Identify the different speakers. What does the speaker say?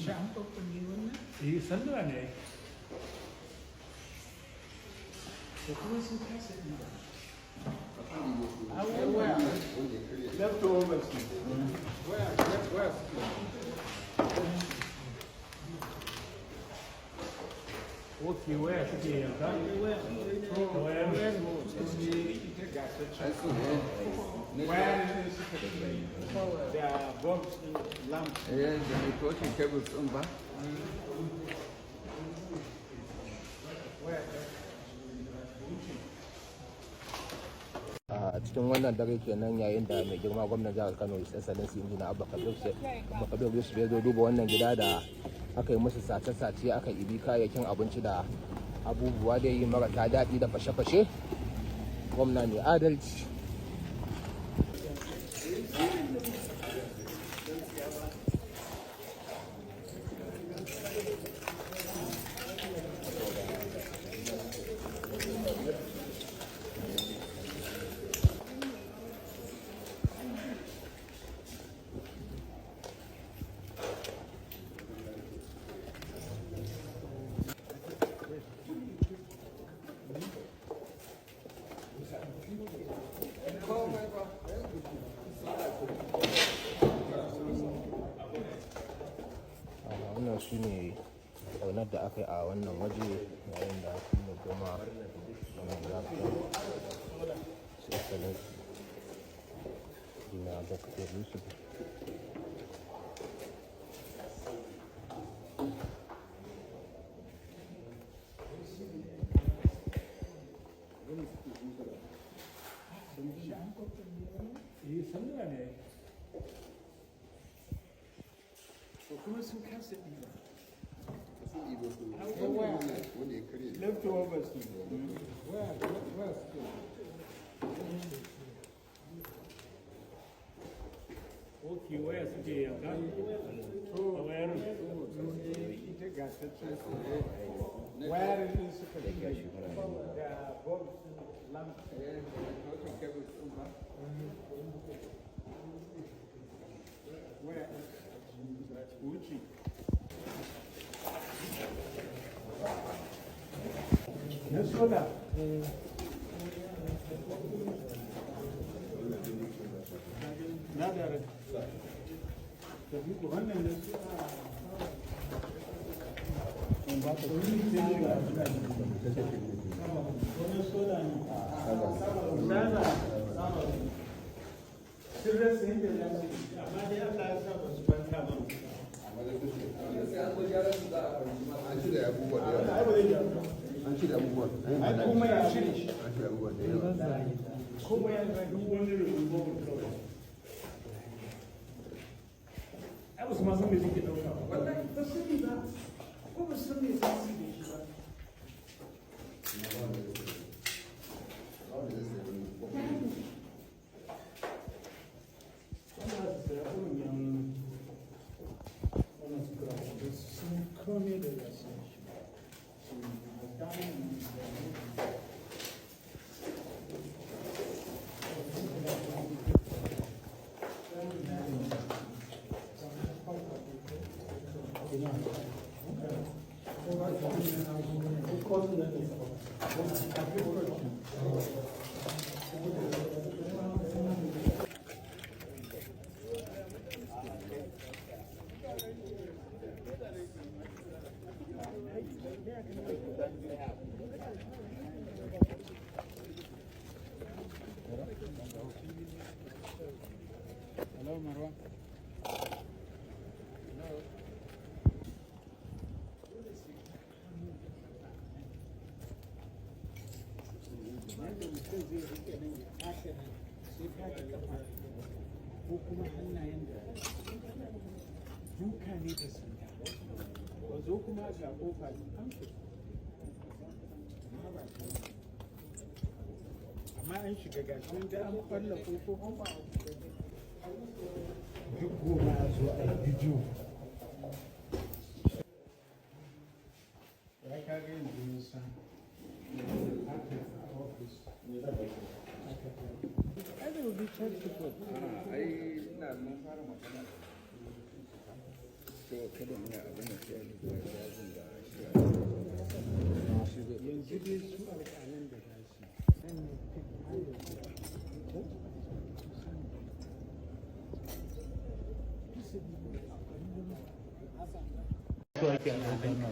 Speaker 1: Shi an ɓaɓɓalle wannan?
Speaker 2: Eh, sanduna ne ai.
Speaker 1: Da kuma sun kasa ɗiba.
Speaker 2: Leftovers ne.
Speaker 3: Waya suke.
Speaker 2: Ok, waya suke yanka? Wayar.
Speaker 1: Ita gasar
Speaker 3: Ai su ne.
Speaker 1: wayar ne suka fi da bulbs ɗin lamp.
Speaker 3: Eh, da networking cables ɗin ba.
Speaker 4: A cikin wannan dare kenan, yayin da mai girma gwamnan jihar Kano, His Excellency Injiniya Abba Kabir Yusuf, ya zo duba wannan gida da aka yi musu sace-sace, aka ibi kayayyakin abinci da abubuwa da yi marasa daɗi da fashe-fashe. Gwamna mai adalci. Wannan su ne ƙaunar da aka yi a wannan waje yayin da mai girma gwamnan jihar Kano, His Excellency Injiniya Abba Kabir Yusuf.
Speaker 2: Eh, sanduna ne ai.
Speaker 1: To kuma sun kasa ɗiba.
Speaker 3: Wanda ya karye.
Speaker 2: Leftovers ne.
Speaker 3: Waya suke.
Speaker 2: Ok, waya suke yanka? Wayar.
Speaker 1: Ita gasar wayar ne suka fi da bulbs ɗin lamp.
Speaker 3: Eh, da networking cables ɗin ba.
Speaker 1: Waya wuce.
Speaker 2: Na sola. Na da rai. Tafi ku wannan na sola.
Speaker 1: Wani sola ne. Sana. Sun rasa yadda za su yi, amma dai Allah ya sa ba su kwanta ba.
Speaker 3: Sai an zo gyaran su za a fahimci ma. An cire abubuwa da yawa.
Speaker 1: Ai ba zai gyaru ba.
Speaker 3: An cire abubuwa.
Speaker 1: Ai komai ya cire shi.
Speaker 3: An cire abubuwa da yawa.
Speaker 1: Komai ya zai.
Speaker 2: Duk wani rubutun kawai. Ai ba su ma san me suke ɗauka ba.
Speaker 1: Wallahi ba su sani ba. Ko ba su san me za su yi da shi ba.
Speaker 3: Ba wanda zai sayi wannan.
Speaker 2: Wanda za su saya irin yan wannan su kira.
Speaker 1: Ba su san komai da za su yi shi ba. Su gane. Hello, Marwan. Yadda mutum zai rike nan ya taka nan sai taka kafa ko kuma hannayen da duka ne da sanda ba zo kuma ga kofa an fita, amma ba ta, amma an shiga gashi nan da an kwalla kofofin duk. Gobe a zo a yi bidiyo. Ya kaga yanzu mun san haka a ofis. Ai da will be charged to court.
Speaker 3: Ai ina mun fara magana da So kada muna abin da sai a duba shafin da shi.
Speaker 1: Yanzu dai su alƙalan da za su sannan har yanzu ko
Speaker 2: So ake a ɗauka.